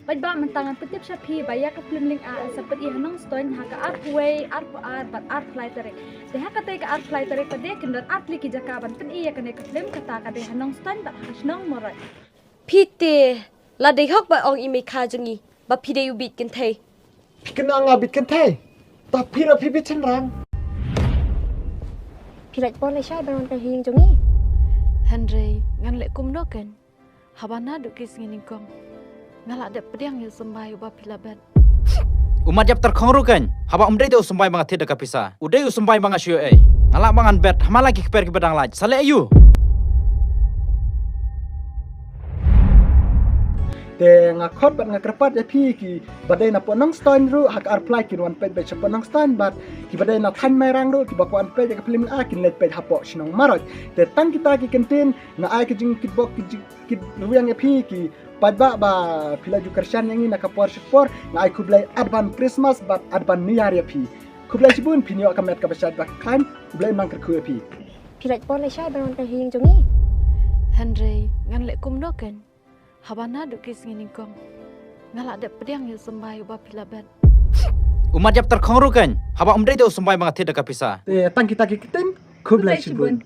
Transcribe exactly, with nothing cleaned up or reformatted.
Bad ba mynta ngan pyntip sha phi ba ïa ka film Lyng'a sa pyni ha Nongstoiñ ha ka arphew wei, arphew ar bad arphew lai tarik. Te ha katei ka arphew lai tarik pat de kin don artylli ki jaka ban pyni ïa kane ka film, kata ka dei ha Nongstoiñ bad ha shnong Mawroit. Phi te, la dei hok ba ong i mei kha jong i ba phi dei u bit kynthei. Phi kynmaw nga bit kynthei? Ta phi ruh phi bit shynrang. Phi lait por lashai ban wan ka ïing jong i. Hynrei ngan leh kumno kein? Haba naduh ki sngi nyngkong nga la dep pdiang ïa u symbai uba phi la bet. U mat ïap tyrkhong ruh kein, haba um dei te u symbai ba nga thied da ka pisa, u dei u symbai ba nga shu ïoh ei. Nga lah ba ngan bet, ha ma la ki kper kiba dang lait, sa leh aïu? Te nga khot bad nga kyrpad ïa phi kiba dei na Pdeng Nongstoiñ ruh ha ka arphew lai kin wan peit beit sha Pdeng Nongstoiñ bad kiba dei na thaiñ Mairang ruh kiba kwah wan peit ïa ka film Lyng'a kin leit peit hapoh shnong Mawroit. Te tang kita ki kyntien nga ai ka jingkitbok ki jing- ki rwiang ïa phi ki paidbah ba phi la ju kyrshan ïa ngi na ka por sha ka por, nga ai khublei advance Christmas bad advance New Year ïa phi. Khublei shibun, phin ïoh ka met kaba shait ba khlaiñ, U Blei un nang kyrkhu ïa phi. Phi lait por lashai ban wan ka ïing jong i. Hynrei ngan leh kumno kein? Haba naduh ki sngi nyngkong nga la dep pdiang ïa u symbai uba phi la bet. U mat ïap tyrkhong ruh kein, haba um dei te u symbai ba nga thied da ka pisa. Te tang kita ki kyntien, khublei shibun.